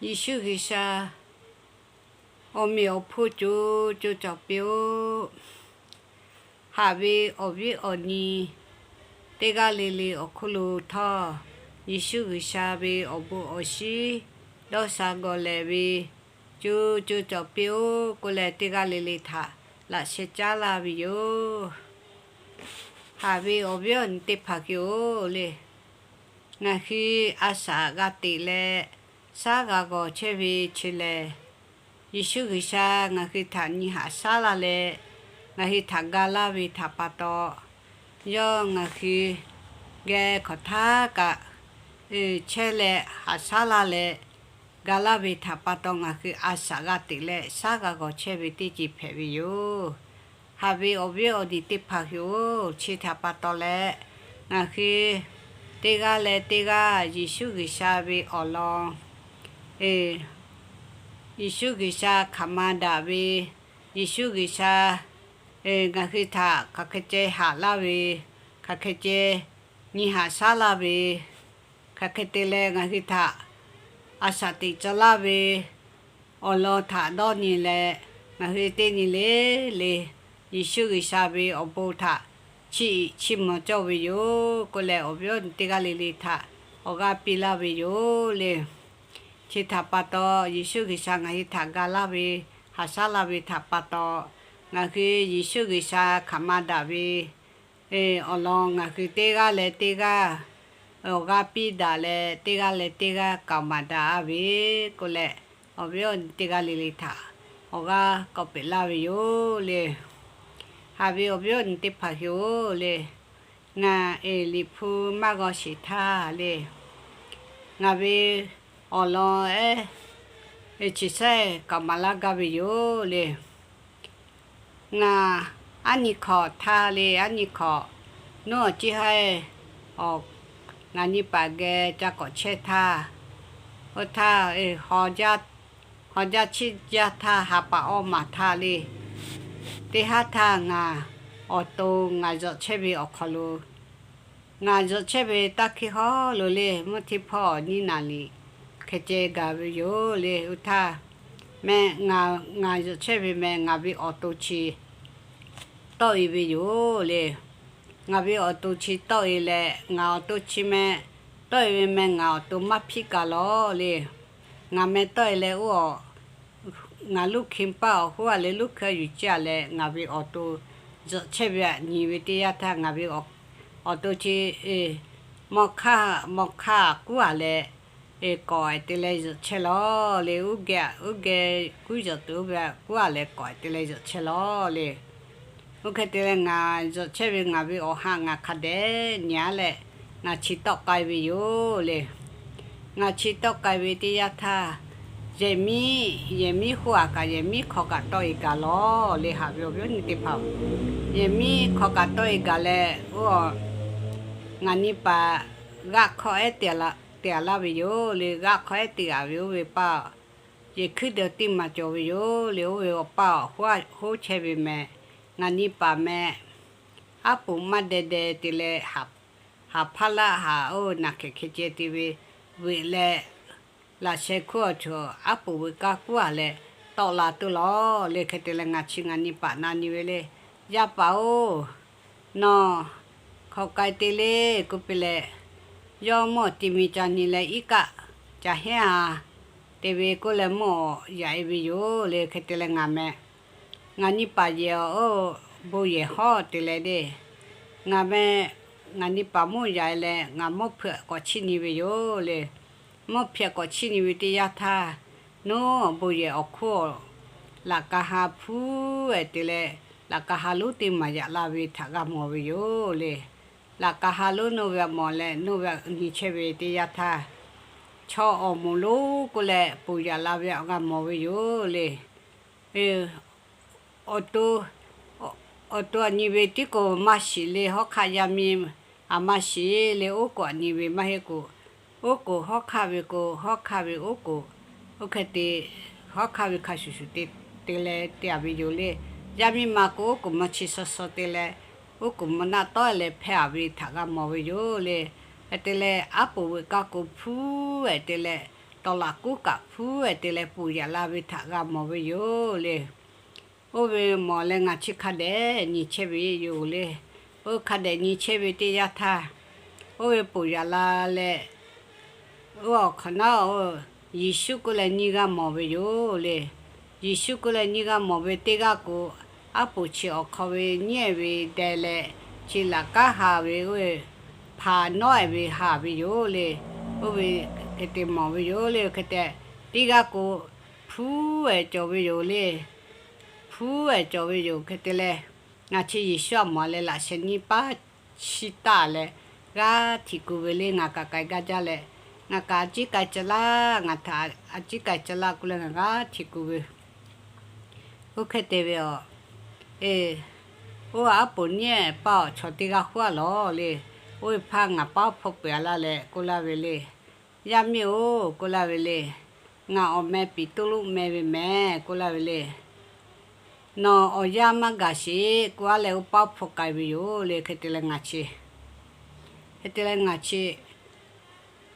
Yeˍsuˆ G'uiˬsha awˬ meꞈ awˬ hponˇ co co cawˬ piˇ-oˆ. Haꞈ ve awˬ viˉ awˬ nyi teˇ g'aˇ le le awˬ hk'oˆ lo htawˇ, Yeˍsuˆ G'uiˬsha ve awˬ bon awˬ shinˉ dawˇ sha gawˬ lehˬ ve co co cawˬ piˇ-oˆ k'oˆ leh, teˇ g'aˇ le le htaꞈ laꞈ sheh caˉ laˇ ve yoˬ. Haꞈ ve awˬ viˉ awˬ nyi teˇ hpaˍ hui-oˬ le, ngaˬ hui a shaꞈ g'a teꞈ leh shaˉ g'a g'awˬ chehˇ ve chi lehˬ, Yeˍsuˆ G'uiˬsha ngaˬ hui htaꞈ nyi haꞈ shaˉ laˇ leh, ngaˬ hui htaꞈ ga laˇ ve htaꞈ pa taw, yawˇ ngaˬ hui geh hk'awꞈ htaˇ kaꞈ chehˇ leh haꞈ shaˉ laˇ leh ga laˇ ve htaꞈ pa taw, ngaˬ hui a shaꞈ g'a teꞈ leh shaˉ g'a g'awˬ chehˇ ve teˇ ceuˬ hpehꞈ ve yoˬ. Haꞈ ve awˬ viˉ awˬ nyi teˇ hpaˍ hui-oˬ, chi htaꞈ pa taw leh, ngaˬ hui teˇ g'aˇ leh teˇ g'aˇ Yeˍsuˆ G'uiˬsha ve awˬ lawn, Yeˍsuˆ G'uiˬsha hk'aˬ ma daꞈ ve, Yeˍsuˆ G'uiˬsha ngaˬ hui htaꞈ hk'aˬ hk'e ceh haꞈ laˇ ve, hk'aˬ hk'e ceh nyi haꞈ shaˉ laˇ ve, hk'aˬ hk'e te leh ngaˬ hui htaꞈ a shaꞈ teꞈ tcuh laˇ ve awˬ lawn htaꞈ dawˇ nyi leh, ngaˬ hui teˇ nyi le le Yeˍsuˆ G'uiˬsha ve awˬ bon htaꞈ chiˇ iˍ chiˇ mvuh cawˇ ve yoˬ k'oˆ leh, awˬ viˉ awˬ nyi teˇ g'aˇ le le htaꞈ awˬ g'aˇ piˇ laˇ ve yoˬ le. Chi htaꞈ pa taw, Yeˍsuˆ G'uiˬsha ngaˬ hui htaꞈ ga laˇ ve, haꞈ shaˉ laˇ ve htaꞈ pa taw, ngaˬ hui Yeˍsuˆ G'uiˬsha hk'aˬ ma daꞈ ve awˬ lawn ngaˬ hui teˇ g'aˇ leh teˇ g'aˇ awˬ g'aˇ piˇ daꞈ leh, teˇ g'aˇ leh teˇ g'aˇ k'aoˍ maˍ daꞈ-a ve k'oˆ leh, awˬ viˉ awˬ nyi teˇ g'aˇ le le htaꞈ awˬ g'aˇ k'awꞈ peꞈ laˇ ve yoˬ le. Haꞈ ve awˬ viˉ awˬ nyi teˇ hpaˍ hui-oˬ le, ngaˬ eˬ Liꞈ hpu maˇ g'aw sheˍ htaˇ le, ngaˬ ve awˬ lawn ehˉ chi sehˉ k'aoˍ maˍ laˇ gaˇ ve yoˬ le. Ngaˬ aˉ nyi hkawꞈ htaˇ le, aˉ nyi hkawꞈ nuˉ awˬ ciˉ haiˉ awˬ, ngaˬ nyi paˍ geh ca k'awꞈ chehˇ htaˇ, oˇ htaˇ haw jaˇ chiˇ jaˇ htaˇ, ha paˍ awˇ maˬ htaˇ le, teˇ haˉ htaˇ ngaˬ awˬ to ngaˬ zuhꞈ chehˇ ve awˬ hk'aw lo, ngaˬ zuhꞈ chehˇ ve taˇ hkiˇ hawˉ lo le, mvuhˇ htiˇ hpawˇ nyiˇ naˍ liꞈ hk'e ceh gaˬ ve yoˬ le. Oˇ htaˇ meh, ngaˬ zuhꞈ chehˇ ve meh ngaˬ ve awˬ to chi tawˆ-e ve yoˬ le. Ngaˬ ve awˬ to chi tawˆ-e leh, ngaˬ awˬ to chi meh tawˆ-e ve meh ngaˬ awˬ to maˇ hpiˆ kaꞈ lawˬ le. Ngaˬ meh tawˆ-e leh oˇ a, ngaˬ luˇ hkiˇ paˇ awˬ hoˉ-a leh luˇ hkiˇ yuˬ ciˇ-a leh, ngaˬ ve awˬ to zuhꞈ chehˇ ve aꞈ nyi ve teˇ yanˇ htaˇ, ngaˬ ve awˬ to chi mawˇ hk'aˇ mawˇ hk'aˇ kuˉ-a leh, kawꞈ-e te leh zuhꞈ chehˇ lawˬ le. Uˉ geh uˉ geh kuˉ zuhꞈ tuˬ oˇ ve kuˉ-a leh kawꞈ-e te leh zuhꞈ chehˇ lawˬ le. Oˇ hk'e te leh ngaˬ zuhꞈ chehˇ ve ngaˬ ve awˬ ha ngaˬ hk'a dehꞈ nyi-a leh, ngaˬ chi tawˆ k'ai ve yoˬ le. Ngaˬ chi tawˆ k'ai ve teˇ yanˇ htaˇ, yehˬ miˉ, yehˬ miˉ hoˆ-a kaꞈ yehˬ miˉ hk'aw kaꞈ tawˆ-e gaˬ lawˬ le. Haꞈ ve awˬ viˉ awˬ nyi teˇ hpaˍ, yehˬ miˉ hk'aw kaꞈ tawˆ-e gaˬ leh, oˇ ngaˬ nyi paˍ g'aˆ hk'aw ehˉ te-a laˇ ve yoˬ le. G'aˆ hk'aw ehˉ te-a ve oˇ ve paˇ, yehˬ hkuiˉ deh teˇ maˬ cawˬ ve yoˬ le. Oˇ ve awˬ paˇ hoˉ chehˇ ve meh, ngaˬ nyi paˍ meh aˉ poꞈ maˇ deh deh te leh, haˍ hpaˇ laˆ haˍ oˇ naˬ hkehꞈ hkeh ceh te ve veuꞈ leh, laꞈ sheh hkuˇ awˬ chawˬ aˉ poꞈ veuꞈ kaˇ kuˉ-a leh tawˆ la tuˬ lawˬ le. Hk'e te leh ngaˬ chi ngaˬ nyi paˍ na nyi ve le, Yaˇ paˍ-oˬ, nawˬ hk'aˬ k'ai te le k'oˆ piˇ leh, yawˇ mawˇ ti mi ca nyi leh iˉ kaˆ ca hehnˇ-a te ve k'oˆ leh mawˇ yaꞈ-e ve yoˬ le. Hk'e te leh ngaˬ meh, ngaˬ nyi paˍ yehˬ awˬ bon yehˬ hawˉ te leh le, ngaˬ meh, ngaˬ nyi paˍ mawˇ yaꞈ-e leh ngaˬ mawˇ hpeuꞈ k'awꞈ chiˇ nyi ve yoˬ le. Mawˇ hpeuꞈ k'awꞈ chiˇ nyi ve teˇ yanˇ htaˇ, nawˬ awˬ bon yehˬ awˬ hk'oˆ laꞈ ka ha hpuˉ-e te leh, laꞈ ka ha lonˉ teˇ maˬ yaꞈ la ve htaꞈ g'a mawˬ ve yoˬ le. Laꞈ ka ha lonˉ nawˬ ve aꞈ mawˬ leh nawˬ ve aꞈ nyi chehˇ ve teˇ yanˇ htaˇ, chaw awˬ moˍ lonˉ k'oˆ leh ponˬ yaꞈ la ve aꞈ g'a mawˬ ve yoˬ le. Awˬ to, awˬ to aꞈ nyi ve tiˉ k'o maˇ shiˍ le. Hawˉ hk'aˆ yaˇ miˇ aꞈ maˇ shiˍ le. Oˉ k'oˍ aꞈ nyi ve maˇ heˆ k'o, oˉ k'oˍ hawˉ hk'aˆ ve k'o, hawˉ hk'aˆ ve oˉ k'oˍ, oˇ hk'e te hawˉ hk'aˆ ve hk'a shuˍ shuˍ te te leh te-a ve yoˬ le. Yaˇ miˇ ma k'o oˉ k'oˍ maˇ chi shaw shaw te leh, oˉ k'oˍ maˇ naˆ tawˉ leh hpehˇ-a ve htaꞈ g'a mawˬ ve yoˬ le. Hk'e te leh aˉ poꞈ veuꞈ kaˇ k'o hpuˉ-e te leh, tawˍ laꞈ kuˉ kaꞈ hpuˉ-ehˍ te leh ponˬ yaꞈ la ve htaꞈ g'a mawˬ ve yoˬ le. Oˇ ve mawˬ leh ngaˬ chi hk'a dehꞈ nyi chehˇ ve yoˬ le. Oˇ hk'a dehꞈ nyi chehˇ ve teˇ yanˇ htaˇ, oˇ ve ponˬ yaꞈ la leh, oˇ awˬ hk'awꞈ nawˉ, Yeˍsuˆ k'oˆ leh nyiˇ g'aˇ mawˬ ve yoˬ le. Yeˍsuˆ k'oˆ leh nyiˇ g'aˇ mawˬ ve teˇ g'aˇ k'o, aˉ poˍ chi awˬ hk'aw ve nyiˉ-ehˍ ve deh leh, chi laꞈ kanˉ ha ve oˇ ve hpaˍ nawˉ-ehˍ ve haˍ ve yoˬ le. Oˇ ve hk'e te mawˬ ve yoˬ le. Hk'e te teˇ g'aˇ k'o, hpuˉ-ehˍ cawˬ ve yoˬ le. Hpuˉ-ehˍ cawˬ ve yoˬ. Hk'e te leh, ngaˬ chi Yeˍsuˆ a mawˬ leh laꞈ sheh nyiˇ paˉ chiˇ taˆ leh g'aˇ htiꞈ kuˬ ve le. Ngaˬ kaꞈ k'ai gaˇ jaˇ leh, ngaˬ kaꞈ a ciˉ k'ai ca laˇ, ngaˬ htaꞈ a ciˉ k'ai ca laˇ k'oˆ leh ngaˬ g'aˇ htiꞈ kuˬ ve. Oˇ hk'e te ve aˬ, e, oˇ aˉ poˍ nyiˉ-ehˍ paˇ awˬ chaw teˇ g'aˇ huˉ-a lawˬ le. Oˇ ve hpaˇ ngaˬ paˉ hpawˇ peuˬ-a laˇ leh k'oˆ laˇ ve le. Yaˇ miˇ-oˬ k'oˆ laˇ ve le. Ngaˬ awˬ meh Peˍtruˆ meh ve mehˍ k'oˆ laˇ ve le. Nawˬ awˬ yanˇ maˇ gaˬ sheˍ k'oˆ-a leh oˇ paˉ hpawˇ k'ai ve yoˬ le. Hk'e te leh ngaˬ chi, hk'e te leh ngaˬ chi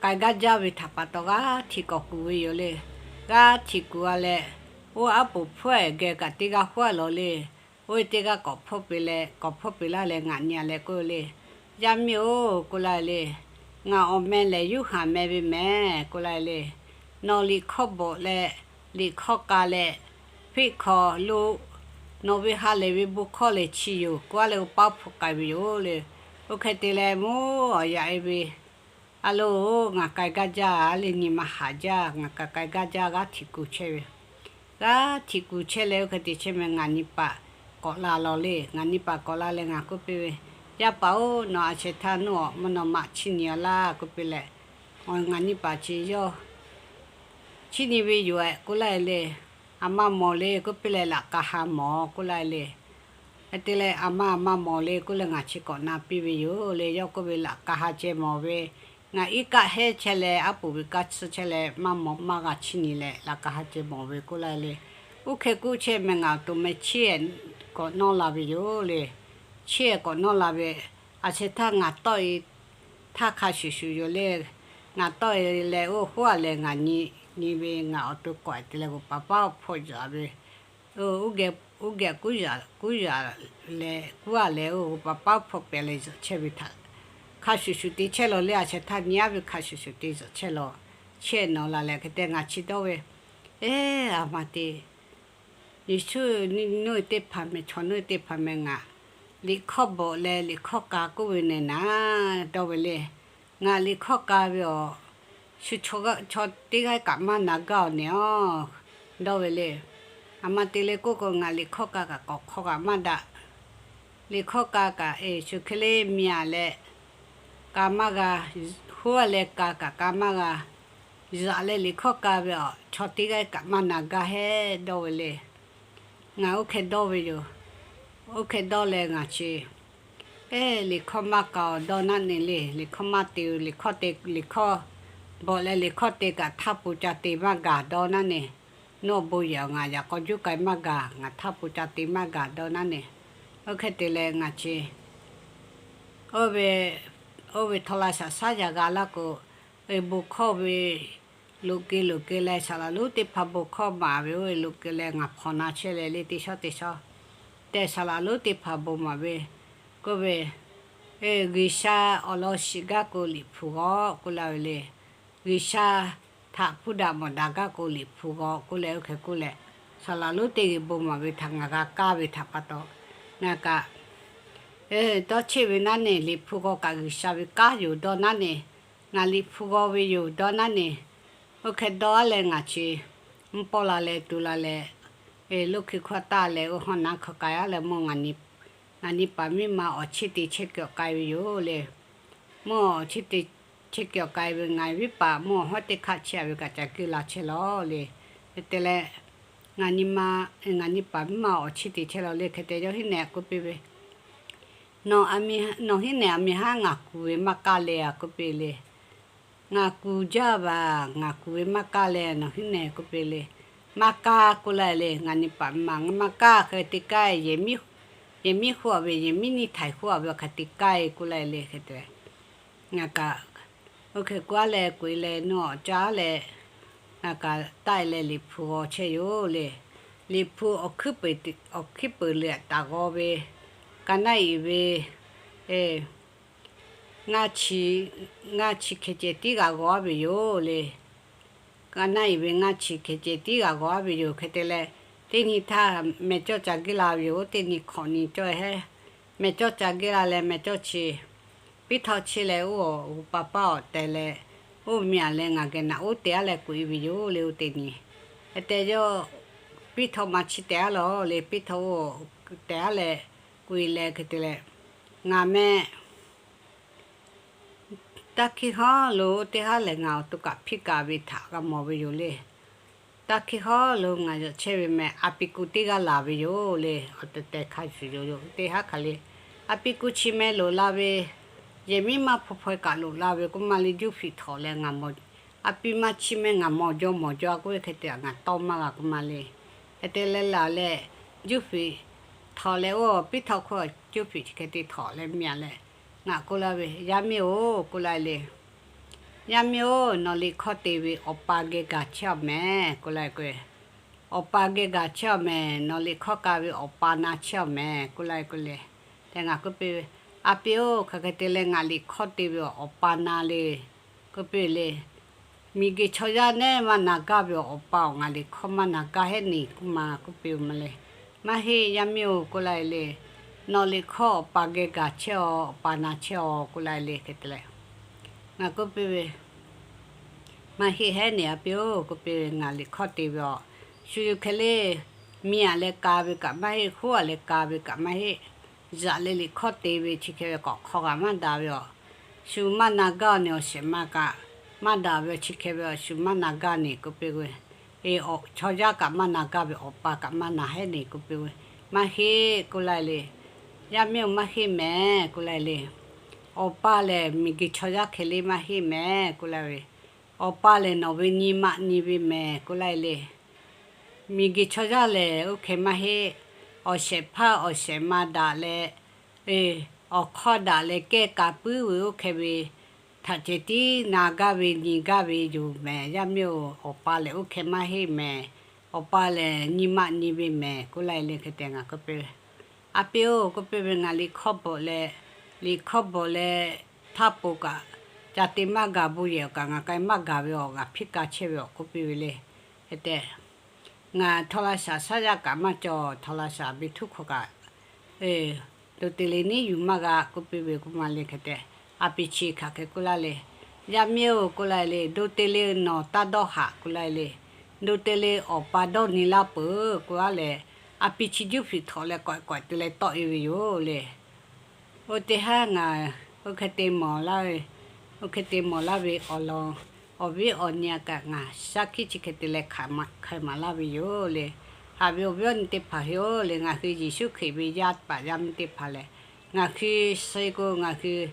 k'ai gaˇ jaˇ ve htaꞈ pa taw g'aˇ htiꞈ k'awꞈ kuˬ ve yoˬ le. G'aˇ htiꞈ kuˬ-a leh, oˇ aˉ poˍ hpfuhˇ-ehˍ geh kaꞈ teˇ g'aˇ huˉ-a lawˬ le. Oˇ ve teˇ g'aˇ k'awꞈ hpfuhˇ peꞈ leh, k'awꞈ hpfuhˇ peꞈ laˇ leh ngaˬ nyi-a leh k'oˆ ve le. Yaˇ miˇ-oˬ k'oˆ laˇ ve le. Ngaˬ awˬ meh lehˬ Yoˇhanˬ meh ve mehˍ k'oˆ laˇ ve le. Nawˬ liꞈ hkawˇ bvuhꞈ leh, liꞈ hkawˇ k'a leh, hpeˆ hkaw lo, nawˬ ve ha lehˬ ve bon hkawˇ lehˬ chi yoˬ k'oˆ-a leh oˇ paˉ hpawˇ k'ai ve yoˬ le. Oˇ hk'e te leh mvuhˇ awˬ yaꞈ-e ve, a loˬ, ngaˬ k'ai gaˇ jaˇ le, nyi ma haꞈ jaˇ, ngaˬ kaꞈ k'ai gaˇ jaˇ, g'aˇ htiꞈ kuˬ chehˇ ve. G'aˇ htiꞈ kuˬ chehˇ leh oˇ hk'e te chehˇ meh ngaˬ nyi paˍ k'awꞈ la lawˬ le. Ngaˬ nyi paˍ k'awꞈ la leh ngaˬ k'oˆ piˇ ve, Yaˇ paˍ-oˬ, nawˬ a shehˍ htaˇ nuˇ awˬ mvuhˇ naw ma chiˇ nyi-a laˇ k'oˆ piˇ leh, ngaˬ nyi paˍ chi yawˇ chiˇ nyi ve yoˬ-ehˍ k'oˆ laˇ ve le. Aˬ ma mawˬ le k'oˆ piˇ leh laꞈ k'a ha mawˬ k'oˆ laˇ ve le. Hk'e te leh aˬ ma aˬ ma mawˬ le k'oˆ leh ngaˬ chi k'awꞈ na piˇ ve yoˬ le. Yawˇ k'oˆ ve laꞈ k'a ha ceh mawˬ ve, ngaˬ iˉ kaˆ hehˉ chehˇ leh aˉ poˍ ve kaˇ tsuhˇ chehˇ leh maˇ mawˬ maˇ g'a chiˇ nyi leh laꞈ k'a ha ceh mawˬ ve k'oˆ laˇ ve le. Oˇ hk'e k'oˆ chehˇ meh ngaˬ awˬ to meh chiˇ-ehˍ k'awꞈ nawˇ la ve yoˬ le. Chiˇ-ehˍ k'awꞈ nawˇ la ve, a shehˍ htaˇ ngaˬ tawˆ-e htaˇ hk'a shuˍ shuˍ yoˬ le. Ngaˬ tawˆ-e leh oˇ hoˉ-a leh ngaˬ nyi, nyi ve ngaˬ awˬ to k'awꞈ-e te leh g'oˬ paˍ paˉ hpawˇ yaꞈ ve, oˇ geh kuˉ yaꞈ leh kuˉ-a leh oˇ g'oˬ paˍ paˉ hpawˇ pehꞈ leh zuhꞈ chehˇ ve htaꞈ hk'a shuˍ shuˍ te chehˇ lawˬ le. A shehˍ htaˇ nyi-a ve hk'a shuˍ shuˍ te zuhꞈ chehˇ lawˬ. Chiˇ-ehˍ nawˬ la leh hk'e te ngaˬ chi dawˇ ve, eˬ, aˬ ma te Yeˍsuˆ nuˇ teˇ hpaˍ meh, chaw nuˇ teˇ hpaˍ meh ngaˬ liꞈ hkawˇ bvuhꞈ leh liꞈ hkawˇ k'a k'oˆ ve nehˬ naˍ dawˇ ve le. Ngaˬ liꞈ hkawˇ k'a ve awˬ shu chaw teˇ g'aˇ kaꞈ maˇ na gaˇ-oˬ nehˬ-oˬ dawˇ ve le. Aˬ ma te le k'oˆ k'o ngaˬ liꞈ hkawˇ k'a kaꞈ k'awꞈ hk'aw kaꞈ maˇ daꞈ. Liꞈ hkawˇ k'a kaꞈ Yeˍsuˆ Hkriꞈ lehˬ miˬ-a leh k'a maˇ g'a, hoˉ-a leh k'a kaꞈ k'a maˇ g'a, yaꞈ leh liꞈ hkawˇ k'a ve awˬ chaw teˇ g'aˇ kaꞈ maˇ na gaˇ heˆ dawˇ ve le. Ngaˬ oˇ hk'e dawˇ ve yoˬ. Oˇ hk'e dawˇ leh ngaˬ chi, eˬ, liꞈ hkawˇ maˇ k'a-oˬ dawˇ naˉ ne le. Liꞈ hkawˇ maˇ te, liꞈ hkawˇ te, liꞈ hkawˇ bvuhꞈ leh liꞈ hkawˇ te kaꞈ htaˇ po ca te maˇ gaˬ dawˇ naˉ ne. Nawˬ bon yehˬ awˬ ngaˬ yaꞈ k'aw juˇ k'ai maˇ gaˬ, ngaˬ htaˇ po ca te maˇ gaˬ dawˇ naˉ ne. Oˇ hk'e te leh ngaˬ chi, oˇ ve, oˇ ve htaw la shaˍ shaˉ yaꞈ g'a laˇ k'o, bon hkawˇ ve loꞈ ke loꞈ ke leh saˍ laˍ lonˉ teˇ hpaˍ bon hkawˇ maˍ ve oˇ ve loꞈ ke leh ngaˬ hpawnˬ na chehˇ leh le teˇ shawˉ teˇ shawˉ tehꞈ saˍ laˍ lonˉ teˇ hpaˍ bon maˍ ve k'oˆ ve, G'uiˬsha awˬ lawn shiˍ gaˇ k'o liꞈ hpu g'awˆ k'oˆ laˇ ve le. G'uiˬsha htaꞈ hpuˇ daꞈ mawˬ daꞈ gaˇ k'o liꞈ hpu g'awˆ k'oˆ leh oˇ hk'e k'oˆ leh, saˍ laˍ lonˉ teˇ g'aˇ bon maˍ ve htaꞈ ngaˬ g'a kaˇ ve htaꞈ pa taw, ngaˬ kaꞈ dawˇ cheˆ ve naˉ ne, liꞈ hpu g'awˆ kaꞈ G'uiˬsha ve kanˉ yoˬ dawˇ naˉ ne, ngaˬ liꞈ hpu g'awˆ ve yoˬ dawˇ naˉ ne. Oˇ hk'e dawˇ-a leh ngaˬ chi mvuhˇ pawˇ la leh tu la leh, loˇ hkiˇ hkawˇ taˇ leh oˇ hawˉ naˉ hk'aw k'ai-a leh mvuhˇ ngaˬ nyi paˍ miˇ ma awˬ chiˇ te chehˇ kuiˬ awˬ k'ai ve yoˬ le. Mvuhˇ awˬ chiˇ te chehˇ kuiˬ awˬ k'ai ve ngaˬ viˉ paˍ mvuhˇ awˬ hawˉ teˇ hk'aˆ chehˇ-a ve kaꞈ ca kuiˬ la chehˇ lawˬ le. Hk'e te leh, ngaˬ nyi ma, ngaˬ nyi paˍ miˇ ma awˬ chiˇ te chehˇ lawˬ le. Hk'e te yawˇ hiˉ nehˬ k'oˆ piˇ ve, Nawˬ hiˉ nehˬ aˬ miˬ haˉ ngaˬ kuˬ ve maˇ kaˇ leh a k'oˆ piˇ le. Ngaˬ kuˬ jaˇ vaˬ, ngaˬ kuˬ ve maˇ kaˇ leh nawˬ hiˉ nehˬ k'oˆ piˇ le. Maˇ kaˇ k'oˆ laˇ le. Ngaˬ nyi paˍ miˇ ma ngaˬ maˇ kaˇ hk'e te kaˇ, yehˬ miˉ hoˆ-a ve, yehˬ miˉ niˇ htaiˍ hoˆ-a ve awˬ hk'e te kaˇ-e k'oˆ laˇ le. Hk'e te ngaˬ kaꞈ oˇ hk'e k'oˆ-a leh k'oꞈ-e leh nuˇ awˬ caˇ leh kaꞈ taˆ e leh Liꞈ hpu g'aw chehˇ yoˬ le. Liꞈ hpu awˬ hkuiˉ peuˍ lehˬ taˍ g'aw ve, ka naˆ iˍ ve ngaˇ chi hkeh ceh tiˉ g'a g'aw aˉ ve yoˬ le. Ka naˆ iˍ ve ngaˇ chi hkeh ceh tiˉ g'a g'aw aˉ ve yoˬ. Hk'e te leh, teˇ nyi htaˇ mehˬ cawˇ ca geh la ve yoˬ. Teˇ nyi hk'awꞈ nyi cawˇ hehˉ, mehˬ cawˇ ca geh la leh mehˬ cawˇ chi piˉ htawˇ chehˇ leh, oˇ awˬ gu pa paˇ awˬ tehˬ leh, oˇ miˬ aꞈ leh ngaˬ geh naꞈ uˉ te aˉ leh k'oꞈ e ve yoˬ le. Oˇ teˇ nyi hk'e te yawˇ piˉ htawˇ ma chi tehˬ aˉ lawˬ le. Piˉ htawˇ oˇ tehˬ aˉ leh k'oꞈ e leh hk'e te leh, ngaˬ meh taˇ hkiˇ hawˉ lo teˇ haˉ lehˬ ngaˬ awˬ to kaꞈ hpiˇ ka ve htaꞈ g'a mawˬ ve yoˬ le. Taˇ hkiˇ hawˉ lo ngaˬ yaꞈ chehˇ ve meh a pi ku teˇ g'aˇ laˬ ve yoˬ le. Awˬ tehˬ tehˬ hk'a shuˍ yoˬ yoˬ teˇ haˉ hk'aˬ le. A pi ku chi meh loꞈ la ve, yehˬ miˉ maˇ hpaw hpaw kaꞈ loꞈ la ve k'oˆ ma le. Juˇ fiˍ htawꞈ leh ngaˬ mawˬ, a pi ma chi meh ngaˬ mawˬ jaw mawˬ jaw a k'oˆ ve hk'e te ngaˬ tawˇ maˇ g'a k'oˆ ma le. Hk'e te leh laˬ leh, juˇ fiˍ htawꞈ leh oˇ piˉ htawˇ hkawˇ juˇ fiˍ chi hk'e te htawꞈ leh miˬ aꞈ leh ngaˬ k'oˆ laˇ ve, Yaˇ miˇ-oˬ, k'oˆ laˇ le. Yaˇ miˇ-oˬ, nawˬ liꞈ hkawˇ te ve awˬ pa geh gaˬ chehˇ awˬ mehˍ k'oˆ laˇ ve k'o, awˬ pa geh gaˬ chehˇ awˬ mehˍ, nawˬ liꞈ hkawˇ ka ve awˬ pa na chehˇ awˬ mehˍ k'oˆ laˇ ve k'o le. Te ngaˬ k'oˆ piˇ ve, A pi-oˬ, hk'aˬ hk'e te leh ngaˬ liꞈ hkawˇ te ve awˬ pa na le k'oˆ piˇ ve le. Miˬ guiˬ chaw yaˇ nehˉ maˇ na gaˇ ve awˬ pa awˬ ngaˬ liꞈ hkawˇ maˇ na gaˇ hehˉ neˬ k'oˆ ma k'oˆ piˇ ve ma le. Maˇ heˆ, yaˇ miˇ-oˬ, k'oˆ laˇ ve le. Nawˬ liꞈ hkawˇ awˬ pa geh gaˬ chehˇ awˬ, awˬ pa na chehˇ awˬ k'oˆ laˇ ve le. Hk'e te leh ngaˬ k'oˆ piˇ ve, Maˇ heˆ hehˉ neˬ a pi-oˬ k'oˆ piˇ ve, ngaˬ liꞈ hkawˇ te ve awˬ, shu yuˬ hkeh le, miˬ aꞈ leh ka ve kaꞈ maˇ heˆ, hoˉ aꞈ leh ka ve kaꞈ maˇ heˆ. Yaꞈ leh liꞈ hkawˇ te ve chi hkeh ve k'awꞈ hk'aw g'aꞈ maˇ daꞈ ve awˬ, shu maˇ na gaˇ neˬ awˬ shehˍ ma kaꞈ maˇ daꞈ ve awˬ chi hkeh ve awˬ, shu maˇ na gaˇ neˬ k'oˆ piˇ ve, chaw yaˇ kaꞈ maˇ na gaˇ ve awˬ pa kaꞈ maˇ na hehˉ neˬ k'oˆ piˇ ve, Maˇ heˆ k'oˆ laˇ ve le. Yaˇ miˇ-oˬ, maˇ heˆ mehˍ k'oˆ laˇ ve le. Awˬ pa lehˬ miˬ guiˬ chaw yaˇ hkeh le maˇ heˆ mehˍ k'oˆ laˇ ve, awˬ pa lehˬ nawˬ ve nyi ma nyi ve mehˍ k'oˆ laˇ ve le. Miˬ guiˬ chaw yaˇ lehˬ oˇ hkeh maˇ heˆ. Awˬ shehˍ hpaˇ awˬ shehˍ ma daꞈ leh, awˬ hkawˇ daꞈ leh kehˇ ka puiˉ ve oˇ hkeh ve htaꞈ ceh tiˉ na gaˇ ve nyi gaˇ ve yoˬ mehˍ. Yaˇ miˇ-oˬ, awˬ pa lehˬ oˇ hkeh maˇ heˆ mehˍ. Awˬ pa lehˬ nyi ma nyi ve mehˍ k'oˆ laˇ ve le. Hk'e te ngaˬ k'oˆ piˇ ve, A pi-oˬ k'oˆ piˇ ve, ngaˬ liꞈ hkawˇ bvuhꞈ leh, liꞈ hkawˇ bvuhꞈ leh htaˇ po kaꞈ ca te maˇ gaˬ bon yehˬ awˬ kaꞈ ngaˬ k'ai maˇ gaˬ ve awˬ g'aꞈ hpiˇ ka chehˇ ve awˬ k'oˆ piˇ ve le. Hk'e te ngaˬ htawˇ la shaˍ shaˉ yaˇ kaꞈ maˇ cawˬ, htawˇ la shaˍ ve htuˉ hkawˇ kaꞈ do te le neˉ yuˬ maˇ g'a k'oˆ piˇ ve k'oˆ ma le. Hk'e te a pi chi hk'aˬ hk'e k'oˆ laˇ le. Yaˇ miˇ-oˬ k'oˆ laˇ ve le, do te le nawˬ taˇ dawˇ haꞈ k'oˆ laˇ ve le. Do te le awˬ pa dawˇ nyi laˇ peuˬ k'oˆ laˇ leh, a pi chi juˇ fiˍ htawꞈ leh k'awꞈ k'awꞈ te leh tawˆ e ve yoˬ le. Oˇ teˇ haˉ ngaˬ oˇ hk'e te mawˬ laˇ ve, oˇ hk'e te mawˬ laˇ ve awˬ lawn, awˬ viˉ awˬ nyi aꞈ kaꞈ ngaˬ shaˉ hkiˆ chi hk'e te leh hk'aˬ hk'ai maˍ laˇ ve yoˬ le. Haꞈ ve awˬ viˉ awˬ nyi teˇ hpaˍ heˆ-oˬ le, ngaˬ hui Yeˍsuˆ Hkriꞈ ve yaˇ paˍ yaˇ miˇ teˇ hpaˍ lehˬ, ngaˬ hui suh k'o ngaˬ hui,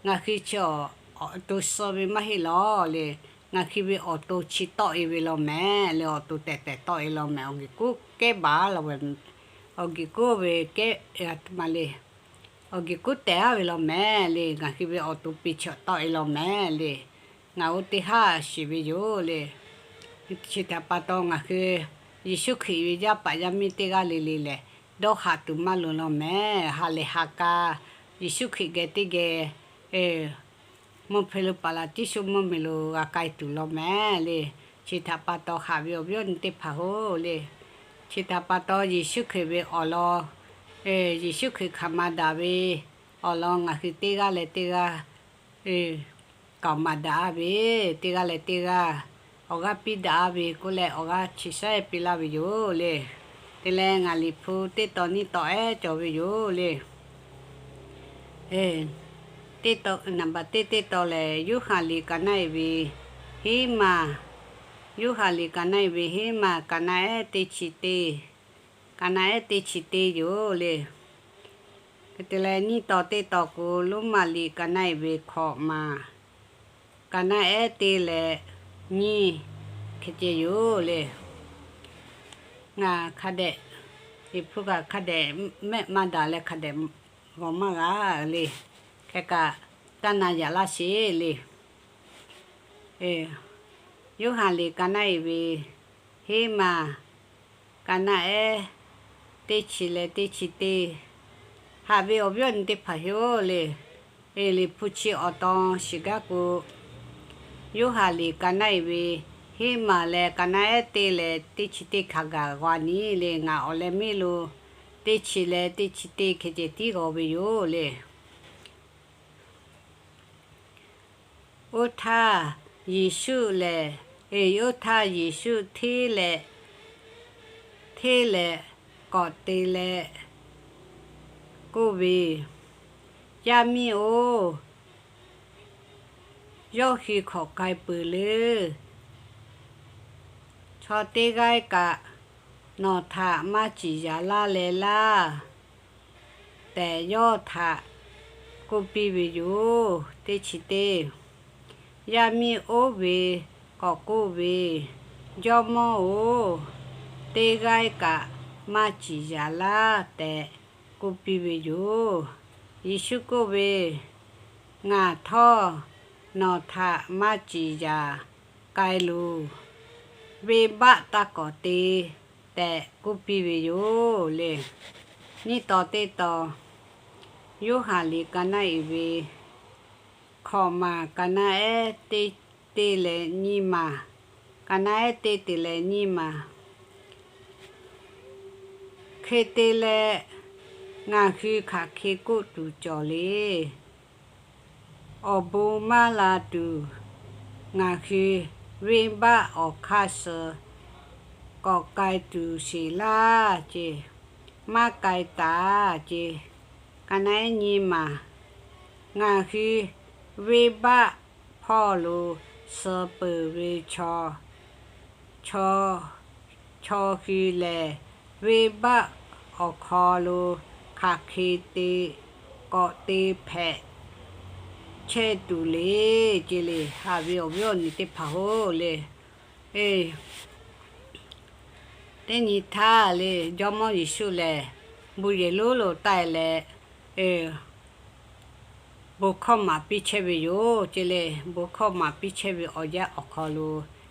ngaˬ hui chi awˬ to suh ve maˇ heˆ lawˬ le. Ngaˬ hui ve awˬ to chi tawˆ e ve law mehˍ le. Awˬ to tehˬ tehˬ tawˆ e law mehˍ. Awˬ g'uiˬ kuˉ kehˉ baˬ law ve, awˬ g'uiˬ kuˉ ve kehˉ ma le. Awˬ g'uiˬ kuˉ tehˬ aˉ ve law mehˍ le. Ngaˬ hui ve awˬ to piˇ chi tawˆ e law mehˍ le. Ngaˬ oˇ teˇ haˉ shiˍ ve yoˬ le. Chi htaꞈ pa taw ngaˬ hui Yeˍsuˆ Hkriꞈ ve yaˇ paˍ yaˇ miˇ teˇ g'aˇ le le lehˬ, dawˇ haꞈ tuˬ maˇ loˍ law mehˍ. Ha lehˬ ha k'a Yeˍsuˆ Hkriꞈ geh teˇ geh mvuhˇ hpeuꞈ lo paˍ laꞈ tiˉ shu mvuhˇ miˬ lo g'a k'ai tuˬ law mehˍ le. Chi htaꞈ pa taw haꞈ ve awˬ viˉ awˬ nyi teˇ hpaˍ-oˬ le. Chi htaꞈ pa taw Yeˍsuˆ Hkriꞈ ve awˬ lawn, Yeˍsuˆ Hkriꞈ hk'aˬ ma daꞈ ve awˬ lawn ngaˬ hui teˇ g'aˇ leh teˇ g'aˇ kaꞈ maˍ daꞈ-a ve, teˇ g'aˇ leh teˇ g'aˇ awˬ g'aˇ piˇ daꞈ-a ve k'oˆ leh awˬ g'aˇ chi shaˉ piˇ laˇ ve yoˬ le. Te leh ngaˬ Liꞈ hpu teˇ tawn nyiˇ tawn ehˉ cawˬ ve yoˬ le. Teˇ tawn, naˍ baˍ teˇ teˇ tawn lehˬ, Yoˇhanˬ liꞈ ka naˆ-ehˉ ve hiˉ maˬ, Yoˇhanˬ liꞈ ka naˆ-ehˉ ve hiˉ maˬ, ka naˆ-ehˉ teˇ chi teˇ, ka naˆ-ehˉ teˇ chi teˇ yoˬ le. Hk'e te leh nyiˇ tawn teˇ tawn k'o, Roˉmaꞈ liꞈ ka naˆ-ehˉ ve hkawꞈ maˬ, ka naˆ-ehˉ teˇ leh nyiˇ hk'e ceh yoˬ le. Ngaˬ hk'a dehꞈ, Liꞈ hpu kaꞈ hk'a dehꞈ mehˆ maˇ daꞈ leh hk'a dehꞈ g'awˬ maˇ g'a le. Hk'e kaꞈ taˇ na yaꞈ laˇ sheˍ le. Yoˇhanˬ liꞈ ka naˆ iˍ ve hiˉ maˬ, ka naˆ ehˉ teˇ chi leh teˇ chi teˇ, haꞈ ve awˬ viˉ awˬ nyi teˇ hpaˍ hui-oˬ le, eˬ, Liꞈ hpu chi awˬ tawn shiˍ gaˇ k'o, Yoˇhanˬ liꞈ ka naˆ iˍ ve hiˉ maˬ leh ka naˆ ehˉ teˇ leh teˇ chi teˇ hk'a gaˬ g'a nyi le. Ngaˬ awˬ leh miˇ lo teˇ chi leh teˇ chi teˇ hkeh ceh tiˉ g'aw ve yoˬ le. Oˇ htaˇ Yeˍsuˆ lehˬ, eˬ, oˇ htaˇ Yeˍsuˆ hteˇ leh, hteˇ leh k'awꞈ te leh k'oˆ ve, Yaˇ miˇ-oˬ, yawˇ hui hk'awꞈ k'ai peuˬ le. Chaw teˇ g'aˇ kaꞈ nawˬ htaꞈ maˇ ciˍ yaˍ laˇ leh laˇ tehꞈ yawˇ htaꞈ k'oˆ piˇ ve yoˬ. Teˇ chi teˇ, yaˇ miˇ oˇ ve k'awꞈ k'oˆ ve, Jawˇmawˇ-oˬ, teˇ g'aˇ kaꞈ maˇ ciˍ yaˍ laˇ tehꞈ k'oˆ piˇ ve yoˬ. Yeˍsuˆ k'oˆ ve, Ngaˬ htawˇ nawˬ htaꞈ maˇ ciˍ yaˍ k'ai loˬ. Venˇbaˆ taˇ kawꞈ te tehꞈ k'oˆ piˇ ve yoˬ le. Nyiˇ tawn teˇ tawn, Yoˇhanˬ liꞈ ka naˆ iˍ ve hkawꞈ maˬ, ka naˆ ehˉ teˇ, teˇ leh nyiˇ maˬ, ka naˆ ehˉ teˇ te leh nyiˇ maˬ. Hk'e te leh, ngaˬ hui hk'aˬ hk'e k'oˆ tuˬ cawˬ le. Awˬ bon maˇ la tuˬ, ngaˬ hui venˇbaˆ awˬ hk'aˇ suh k'awꞈ k'ai tuˬ sheˍ laˇ ce. Maˇ k'ai taˍ ce. Ka naˆ ehˉ nyiˇ maˬ, ngaˬ hui venˇbaˆ hpawˇ lo suh peuˬ ve chaw, chaw, chaw hui lehˬ, venˇbaˆ awˬ hk'aw lo hk'aˬ hk'e te k'awꞈ te hpehꞈ chehˇ tuˬ le, ce le. Haꞈ ve awˬ viˉ awˬ nyi teˇ hpaˍ-oˬ le, eˬ, teˇ nyi htaˇ le, Jawˇmawˇ Yeˍsuˆ lehˬ, bon yehˬ lonˉ lo taˆ e leh, eˬ, bon hkawˇ maˍ piˇ chehˇ ve yoˬ ce le. Bon hkawˇ maˍ piˇ chehˇ ve awˬ yanˇ awˬ hk'aw lo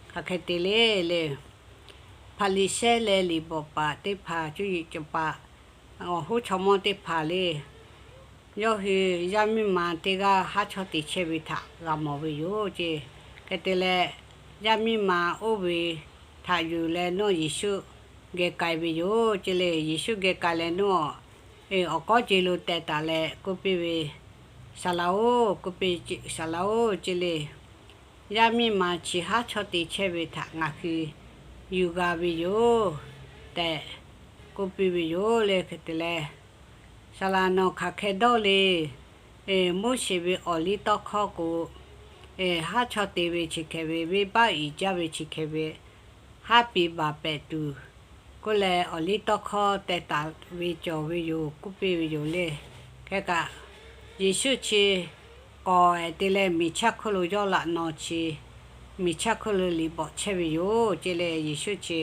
hk'aˬ hk'e te le le, Hpaˍriˍsehˇ leh liꞈ bvuhꞈ paˍ teˇ hpaˍ, cuˇ yiˍ cawˬ paˍ, awˬ hoˉ chaw mawˇ teˇ hpaˍ le, yawˇ hui yaˇ miˇ ma teˇ g'aˇ haˉ chawˇ te chehˇ ve htaꞈ g'a mawˬ ve yoˬ ce. Hk'e te leh, yaˇ miˇ ma oˇ ve htaꞈ yuˬ leh nawˇ Yeˍsuˆ geh k'ai ve yoˬ ce le. Yeˍsuˆ geh k'ai leh nawˇ, eˬ, awˬ kawˉ ce lo teh taˍ leh k'oˆ piˇ ve, Saˍ laꞈ-oˬ, k'oˆ piˇ, Saˍ laꞈ-oˬ ce le. Yaˇ miˇ ma chi haˉ chawˇ te chehˇ ve htaꞈ ngaˬ hui yuˬ g'a ve yoˬ tehꞈ k'oˆ piˇ ve yoˬ le. Hk'e te leh, Saˍ laꞈ, nawˬ hk'aˬ hk'e dawˇ le. Eˬ, Moˉseˍ ve awˬ liˇ tawˇ hkawˇ k'o, eˬ, haˉ chawˇ te ve chi hk'e ve, venˇbaˆ uiˍ jaˇ ve chi hk'e ve, haˉ piˍ baˬ pehˍ tuˬ k'oˆ leh, awˬ liˇ tawˇ hkawˇ teh taˍ ve cawˬ ve yoˬ k'oˆ piˇ ve yoˬ le. Hk'e kaꞈ, Yeˍsuˆ chi k'awꞈ ehˍ te leh miˬ chaˇ hk'oˆ lo yawˇ laꞈ naw chi, miˬ chaˇ hk'oˆ lo liꞈ bvuhꞈ chehˇ ve yoˬ ce le. Yeˍsuˆ chi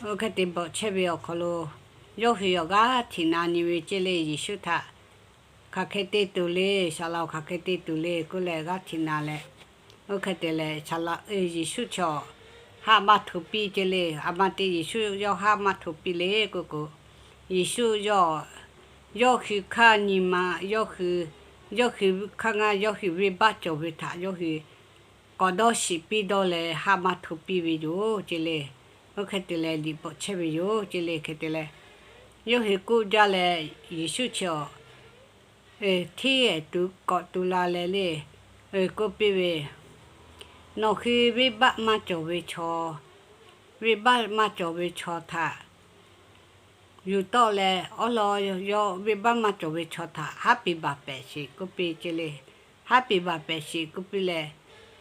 oˇ hk'e te bvuhꞈ chehˇ ve awˬ hk'aw lo, yawˇ hui awˬ g'aˇ htiꞈ na nyi ve ce le. Yeˍsuˆ htaꞈ hk'aˬ hk'e te tuˬ le, Saˍ laꞈ-oˬ, hk'aˬ hk'e te tuˬ le k'oˆ leh g'aˇ htiꞈ na leh, oˇ hk'e te leh, Yeˍsuˆ chaw haˆ maˇ hto piˇ ce le. A ma te Yeˍsuˆ yawˇ haˆ maˇ hto piˇ le k'oˆ k'o, Yeˍsuˆ yawˇ, yawˇ hui hkaˇ nyi ma, yawˇ hui, yawˇ hui hkaˇ ngaˇ yawˇ hui venˇbaˆ cawˬ ve htaꞈ yawˇ hui k'awꞈ dawˇ shiˍ piˇ dawˇ leh haˆ maˇ hto piˇ ve yoˬ ce le. Oˇ hk'e te leh liꞈ bvuhꞈ chehˇ ve yoˬ ce le. Hk'e te leh, yawˇ hui k'oˆ jaˇ leh, Yeˍsuˆ chi awˬ hteˇ ehˍ tuˬ k'awꞈ tu la leh le, k'oˆ piˇ ve, Nawˬ hui venˇbaˆ maˇ cawˬ ve chaw, venˇbaˆ maˇ cawˬ ve chaw htaꞈ yuˬ tawˆ leh, awˉ lawn yawˇ venˇbaˆ maˇ cawˬ ve chaw htaꞈ haˉ piˍ baˬ pehˍ sheˍ k'oˆ piˇ ce le. Haˉ piˍ baˬ pehˍ sheˍ k'oˆ piˇ leh,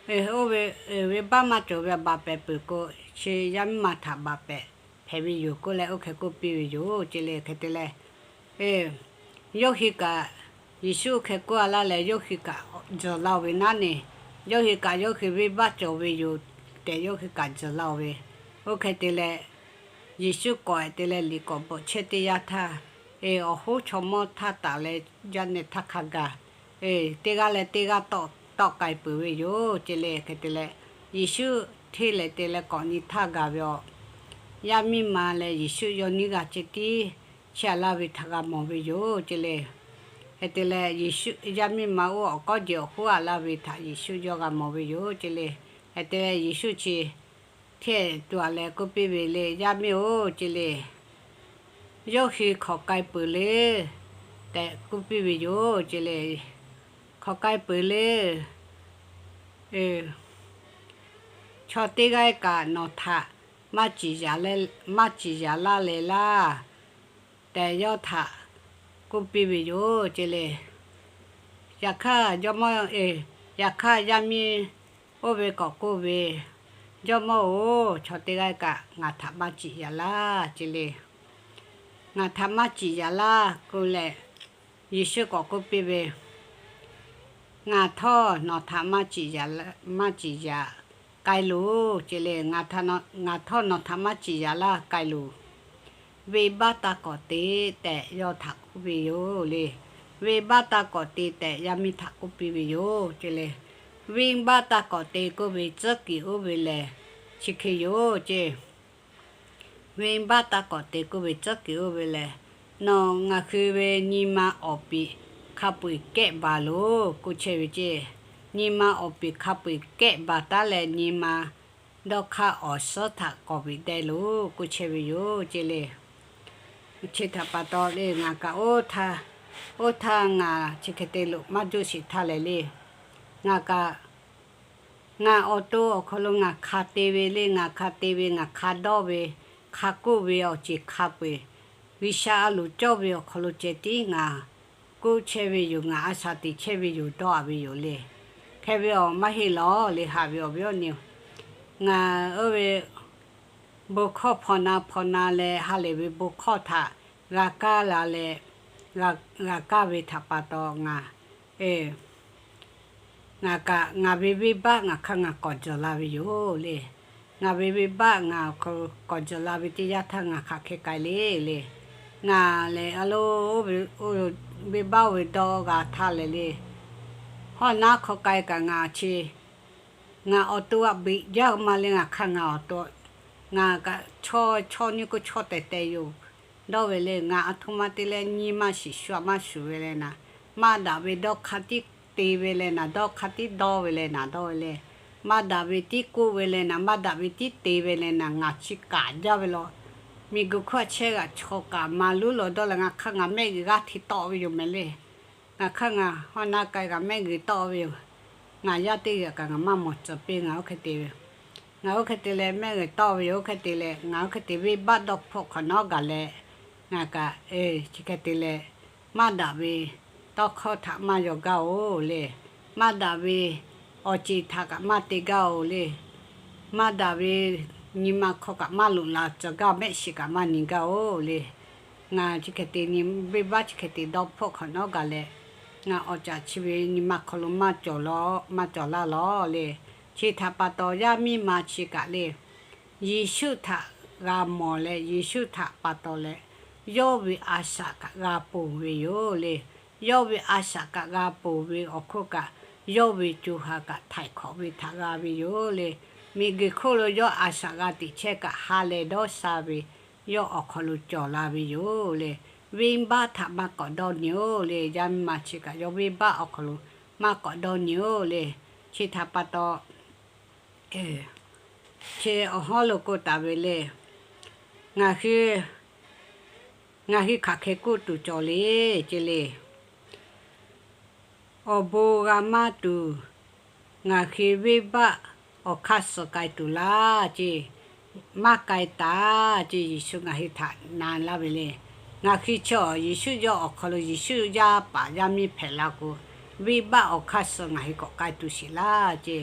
oˇ ve, venˇbaˆ maˇ cawˬ ve baˬ pehˍ peuˬ k'o, chi yaˇ miˇ ma htaꞈ baˬ pehˍ hpehꞈ ve yoˬ k'oˆ leh, oˇ hk'e k'oˆ piˇ ve yoˬ ce le. Hk'e te leh, yawˇ hui kaꞈ, Yeˍsuˆ oˇ hk'e k'oˆ a laˇ leh, yawˇ hui kaꞈ tzuhˬ la-oˬ ve naˉ ne. Yawˇ hui kaꞈ yawˇ hui venˇbaˆ cawˬ ve yoˬ tehꞈ yawˇ hui kaꞈ tzuhˬ la-oˬ ve. Oˇ hk'e te leh, Yeˍsuˆ k'awꞈ ehˍ te leh liꞈ k'awꞈ bvuhꞈ chehˇ teˇ yanˇ htaˇ, awˬ hoˉ chaw mawˇ htaˇ taˍ leh, yaˇ nehˬ htaˇ hk'a gaˬ, teˇ g'aˇ leh teˇ g'aˇ tawˆ k'ai peuˬ ve yoˬ ce le. Hk'e te leh, Yeˍsuˆ hteˇ leh te leh k'awꞈ nyi htaˇ gaˬ ve awˬ, yaˇ miˇ ma leh Yeˍsuˆ yawˇ nyiˇ g'aˇ ceh tiˉ chehˇ a laˇ ve htaꞈ g'a mawˬ ve yoˬ ce le. Hk'e te leh Yeˍsuˆ yaˇ miˇ ma oˇ awˬ kawˉ jeˬ awˬ hoˉ a laˇ ve htaꞈ Yeˍsuˆ yawˇ g'a mawˬ ve yoˬ ce le. Hk'e te leh Yeˍsuˆ chi hteˇ tuˬ a leh k'oˆ piˇ ve le, Yaˇ miˇ-oˬ ce le, yawˇ hui hk'aˬ k'ai peuˬ le tehꞈ k'oˆ piˇ ve yoˬ ce le. Hk'aˬ k'ai peuˬ le. Chaw teˇ g'aˇ kaꞈ nawˬ htaꞈ maˇ ciˍ yanˍ laˇ leh laˇ tehꞈ yawˇ htaꞈ k'oˆ piˇ ve yoˬ ce le. Yaꞈ hk'aˇ jawˇmawˇ, yaꞈ hk'aˇ yaˇ miˇ oˇ ve k'awꞈ k'oˆ ve, Jawˇmawˇ-oˬ, chaw teˇ g'aˇ kaꞈ ngaˬ htaꞈ maˇ ciˍ yanˍ laˇ ce le. Ngaˬ htaꞈ maˇ ciˍ yanˍ laˇ k'oˆ leh, Yeˍsuˆ k'awꞈ k'oˆ piˇ ve, Ngaˬ htawˇ nawˬ htaꞈ maˇ ciˍ yanˍ, maˇ ciˍ yanˍ k'ai loˬ ce le. Ngaˬ htawˇ nawˬ htaꞈ maˇ ciˍ yanˍ laˇ k'ai loˬ. Venˇbaˆ taˇ kawꞈ te tehꞈ yawˇ htaꞈ k'oˆ ve yoˬ le. Venˇbaˆ taˇ kawꞈ te tehꞈ yaˇ miˇ htaꞈ k'oˆ piˇ ve yoˬ ce le. Venˇbaˆ taˇ kawꞈ te k'oˆ ve tcuhˉ kuiˬ oˇ ve lehˬ chi hk'e yoˬ ce. Venˇbaˆ taˇ kawꞈ te k'oˆ ve tcuhˉ kuiˬ oˇ ve lehˬ, nawˬ ngaˬ hui ve nyi ma awˬ piˍ hk'a peu-eˬ kehˆ baˬ loˬ k'oˆ chehˇ ve ce. Nyi ma awˬ piˍ hk'a peu-eˬ kehˆ baˬ taˉ leh nyi ma dawˇ hk'aˇ awˬ suhˉ htaꞈ k'awꞈ beꞈ deh loˬ k'oˆ chehˇ ve yoˬ ce le. Chi htaꞈ pa taw le ngaˬ kaꞈ oˇ htaˇ ngaˬ chi hk'e te loꞈ maˇ juˇ sheˍ htaˇ lehˬ le, ngaˬ kaꞈ ngaˬ awˬ to awˬ hk'aw lo ngaˬ hk'a te ve le, ngaˬ hk'a te ve, ngaˬ hk'a dawˇ ve, hk'a k'oˆ ve awˬ ceˬ hk'a peu-eˬ G'uiˬsha a loˍ cawˇ ve awˬ hk'aw lo ceh tiˉ ngaˬ k'oˆ chehˇ ve yoˬ, ngaˬ a shaˍ teꞈ chehˇ ve yoˬ, dawˇ a ve yoˬ le. Hk'e ve awˬ maˇ heˆ lawˬ le, haꞈ ve awˬ viˉ awˬ nyi-oˬ, ngaˬ oˇ ve bon hkawˇ hpaw na hpaw na leh ha lehˬ ve bon hkawˇ htaꞈ g'a kaˇ la leh, g'a kaˇ ve htaꞈ pa taw ngaˬ ngaˬ kaꞈ ngaˬ ve venˇbaˆ ngaˬ hk'aˇ ngaˬ k'awꞈ jawˬ la ve yoˬ le. Ngaˬ ve venˇbaˆ ngaˬ awˬ hk'aw lo k'awꞈ jawˬ la ve teˇ yanˇ htaˇ ngaˬ hk'aˬ hk'e k'ai le le. Ngaˬ lehˬ a lo, venˇbaˆ oˇ ve dawˇ g'a htaˇ lehˬ le, hawˉ naˉ hk'aw k'ai kaꞈ ngaˬ chi ngaˬ awˬ to aꞈ beꞈ jaˇ ma le, ngaˬ hk'aˇ ngaˬ awˬ to ngaˬ kaꞈ chaw chaw nyi k'o chaw tehˬ tehˬ yoˬ. Dawˇ ve le, ngaˬ a htoꞈ ma te leh nyi ma shiˍ shu a maˇ shuˍ ve le naˍ, maˇ daꞈ ve dawˇ hk'a tiˉ te ve le naˍ, dawˇ hk'a tiˉ dawˇ ve le naˍ, dawˇ ve le, maˇ daꞈ ve tiˉ k'oˆ ve le naˍ, maˇ daꞈ ve tiˉ te ve le naˍ, ngaˬ chi kaꞈ jaˇ ve law. Miˬguiˬ hkawˇ chehˇ g'aꞈ chaw kaꞈ maˍ luˉ lawˬ dawˇ leh ngaˬ hk'aˇ ngaˬ mehˆ g'uiˬ g'aˇ hteꞈ tawˆ ve yoˬ mehˍ le. Ngaˬ hk'aˇ ngaˬ hawˉ naˉ k'ai kaꞈ mehˆ g'uiˬ tawˆ ve yoˬ. Ngaˬ yaˇ teˇ g'aˇ kaꞈ ngaˬ maˇ mawˬ tcuh piˇ, ngaˬ oˇ hk'e te ve, ngaˬ oˇ hk'e te leh mehˆ g'uiˬ tawˆ ve yoˬ. Oˇ hk'e te leh ngaˬ oˇ hk'e te venˇbaˆ dawˇ hpfuhˆ hk'awꞈ nawˉ gaˬ leh, ngaˬ kaꞈ chi hk'e te leh maˇ daꞈ ve tawˇ hkawˇ htaꞈ maˇ yaw gaˇ oˬ le. Maˇ daꞈ ve awˬ ceˬ htaꞈ kaꞈ maˇ te gaˇ oˬ le. Maˇ daꞈ ve nyi ma hk'aw kaꞈ maˇ loꞈ la tcuh gaˇ, mehˆ shiˍ kaꞈ maˇ nyi gaˇ oˬ le. Ngaˬ chi hk'e te nyi, venˇbaˆ chi hk'e te dawˇ hpfuhˆ hk'awꞈ nawˉ gaˬ leh, ngaˬ awˬ caꞈ chi ve nyi ma hk'aw lo maˇ cawˬ laˇ lawˬ le. Chi htaꞈ pa taw yaˇ miˇ ma chi kaꞈ le, Yeˍsuˆ htaꞈ g'a mawˬ leh Yeˍsuˆ htaꞈ pa taw leh, yawˇ ve a shaꞈ kaꞈ g'a ponˬ ve yoˬ le. Yawˇ ve a shaꞈ kaꞈ g'a ponˬ ve awˬ hk'oˆ kaꞈ, yawˇ ve co ha kaꞈ htaiˍ hk'awꞈ ve htaꞈ g'a ve yoˬ le. Miˬguiˬ hk'oˆ lo yawˇ a shaꞈ g'a teꞈ chehˇ kaꞈ ha lehˬ dawˇ sha ve yawˇ awˬ hk'aw lo cawˬ la ve yoˬ le. Venˇbaˆ htaꞈ maˇ k'awꞈ dawˇ nyi-oˬ le. Yaˇ miˇ ma chi kaꞈ yawˇ venˇbaˆ awˬ hk'aw lo maˇ k'awꞈ dawˇ nyi-oˬ le. Chi htaꞈ pa taw chi awˬ hawˉ lo k'oˆ taˍ ve le. Ngaˬ hui, ngaˬ hui hk'aˬ hk'e k'oˆ tuˬ cawˬ le ce le. Awˬ bon g'a maˇ tuˬ, ngaˬ hui venˇbaˆ awˬ hk'aˇ suh k'ai tuˬ laˇ ce. Maˇ k'ai taˍ ce. Yeˍsuˆ ngaˬ hui htaꞈ na laˇ ve le. Ngaˬ hui chi awˬ Yeˍsuˆ yawˇ awˬ hk'aw lo Yeˍsuˆ yaˇ paˍ yaˇ miˇ hpehꞈ la k'o, venˇbaˆ awˬ hk'aˇ suh ngaˬ hui k'awꞈ k'ai tuˬ sheˍ laˇ ce.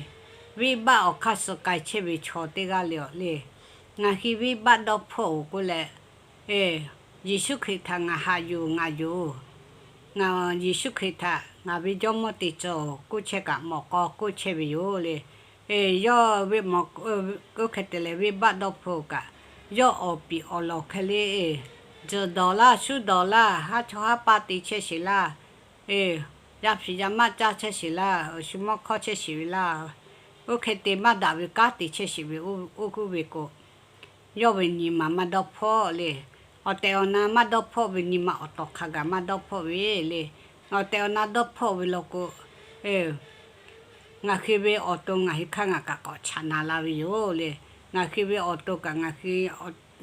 Venˇbaˆ awˬ hk'aˇ suh k'ai chehˇ ve chaw teˇ g'aˇ le awˬ le. Ngaˬ hui venˇbaˆ dawˇ hpfuhˆ-oˬ k'oˆ leh, Yeˍsuˆ Hkriꞈ htaꞈ ngaˬ haꞈ yuˬ ngaˬ yoˬ. Ngaˬ Yeˍsuˆ Hkriꞈ htaꞈ ngaˬ ve Jawˇmawˇ te tcuh-oˬ k'oˆ chehˇ kaꞈ mawꞈ k'aw k'oˆ chehˇ ve yoˬ le. Yawˇ ve mawꞈ k'o, oˇ hk'e te leh venˇbaˆ dawˇ hpfuhˆ-oˬ kaꞈ, yawˇ awˬ piˍ awˬ lawˬ hk'e le, tzuhˬ dawˬ laˇ, shuˉ dawˬ laˇ, haˉ chawˇ haˉ paˇ te chehˇ sheˍ laˇ, yaˇ hpiˍ yaˇ maˆ caˇ chehˇ sheˍ laˇ, awˬ shu mawˇ hkawˇ chehˇ sheˍ ve laˇ. Oˇ hk'e te maˇ daꞈ ve kanˉ te chehˇ sheˍ ve oˇ g'uˇ ve k'o, yawˇ ve nyi ma maˇ dawˇ hpawˇ le. Awˬ tehˬ awˬ na maˇ dawˇ hpawˇ ve nyi ma awˬ tawˍ hk'a gaˬ maˇ dawˇ hpawˇ ve le. Awˬ tehˬ awˬ na dawˇ hpawˇ ve law k'o, ngaˬ hui ve awˬ to ngaˬ hui hk'aˇ ngaˬ kaꞈ k'awꞈ chaꞈ naˍ la ve yoˬ le. Ngaˬ hui ve awˬ to kaꞈ ngaˬ hui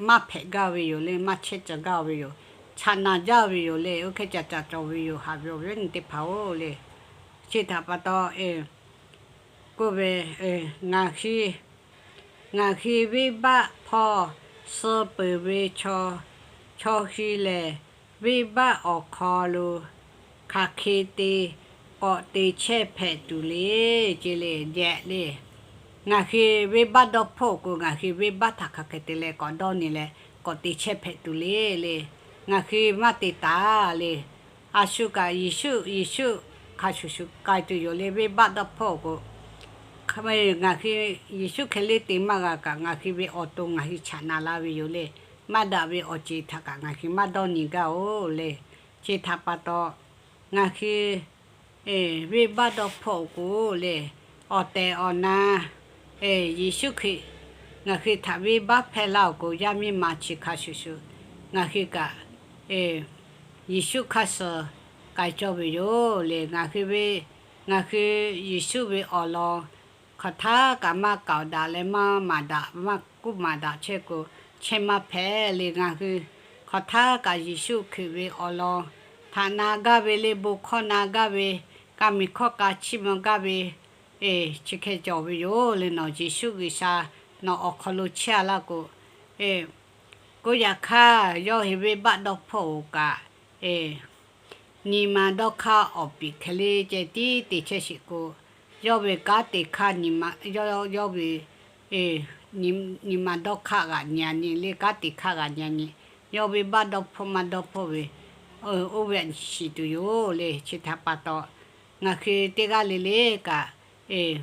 maˇ hpehꞈ gaˇ ve yoˬ le, maˇ chehˇ caˬ gaˇ ve yoˬ. Chaꞈ naˍ jaˇ ve yoˬ le. Oˇ hk'e caꞈ caꞈ cawˬ ve yoˬ, haꞈ ve awˬ viˉ awˬ nyi teˇ hpaˍ-oˬ le. Chi htaꞈ pa taw, k'oˆ ve, ngaˬ hui, ngaˬ hui venˇbaˆ hpawˇ suh peuˬ ve chaw, chaw hui lehˬ, venˇbaˆ awˬ hk'aw lo hk'aˬ hk'e te k'awꞈ te chehˇ hpehꞈ tuˬ le. Ce le, jehˬ le. Ngaˬ hui venˇbaˆ dawˇ hpawˇ k'o, ngaˬ hui venˇbaˆ htaꞈ hk'aˬ hk'e te leh k'awꞈ dawˇ nyi leh k'awꞈ te chehˇ hpehꞈ tuˬ le le. Ngaˬ hui maˇ te taˍ le. A shu kaꞈ Yeˍsuˆ, Yeˍsuˆ hk'a shuˍ shuˍ k'ai tuˬ yoˬ le. Venˇbaˆ dawˇ hpawˇ k'o, ngaˬ hui Yeˍsuˆ hk'e le te maˇ g'a kaꞈ, ngaˬ hui ve awˬ to ngaˬ hui chaꞈ naˍ la ve yoˬ le. Maˇ daꞈ ve awˬ ceˬ htaꞈ kaꞈ ngaˬ hui maˇ dawˇ nyi gaˇ-oˬ le. Chi htaꞈ pa taw, ngaˬ hui venˇbaˆ dawˇ hpawˇ k'o le, awˬ tehˬ awˬ na Yeˍsuˆ Hkriꞈ ngaˬ hui htaꞈ venˇbaˆ hpehˇ laˇ-oˬ k'o, yaˇ miˇ ma chi hk'a shuˍ shuˍ ngaˬ hui kaꞈ Yeˍsuˆ hk'a shuˍ k'ai cawˇ ve yoˬ le. Ngaˬ hui ve, ngaˬ hui Yeˍsuˆ ve awˬ lawn hk'aˬ htaˇ kaꞈ maˇ k'aoˍ daꞈ leh maˇ maˍ daꞈ, maˇ kuˇ maˍ daꞈ chehˇ k'o, chehˇ maˇ hpehꞈ le. Ngaˬ hui hk'aˬ htaˇ kaꞈ Yeˍsuˆ Hkriꞈ ve awˬ lawn htaꞈ na gaˇ ve le, bon hkawˇ na gaˇ ve, ka miˬ hkawˇ ka chiˇ mvuh gaˇ ve, chi hk'e cawˬ ve yoˬ le. Nawˬ Yeˍsuˆ G'uiˬsha nawˬ awˬ hk'aw lo chehˇ-a laˇ k'o, k'oˆ yaꞈ hk'aˇ, yawˇ hui venˇbaˆ dawˇ hpawˇ-oˬ kaꞈ, nyi ma dawˇ hk'aˇ awˬ piˍ hk'e le ceh tiˉ te chehˇ sheˍ k'o, yawˇ ve kanˉ te hk'aˇ, yawˇ ve nyi ma dawˇ hk'aˇ g'aꞈ nyi-a nyi le, kanˉ te hk'aˇ g'aꞈ nyi-a nyi, yawˇ venˇbaˆ dawˇ hpawˇ maˇ dawˇ hpawˇ ve, oˇ ve shiˍ tuˬ yoˬ le. Chi htaꞈ pa taw, ngaˬ hui teˇ g'aˇ le le kaꞈ,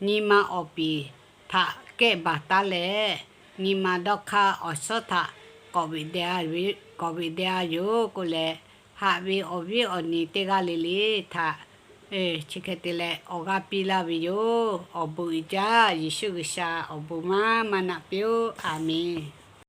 nyi ma awˬ piˍ htaꞈ kehˆ baˬ taˉ leh, nyi ma dawˇ hk'aˇ awˬ suhˉ htaꞈ k'awꞈ ve de-a yoˬ k'oˆ leh, haꞈ ve awˬ viˉ awˬ nyi teˇ g'aˇ le le htaꞈ chi hk'e te leh awˬ g'aˇ piˇ laˇ ve yoˬ. Awˬ bon uiˍ jaˇ. Yeˍsuˆ G'uiˬsha awˬ bon maˇ maˇ naꞈ piˇ-oˆ. A menˬ.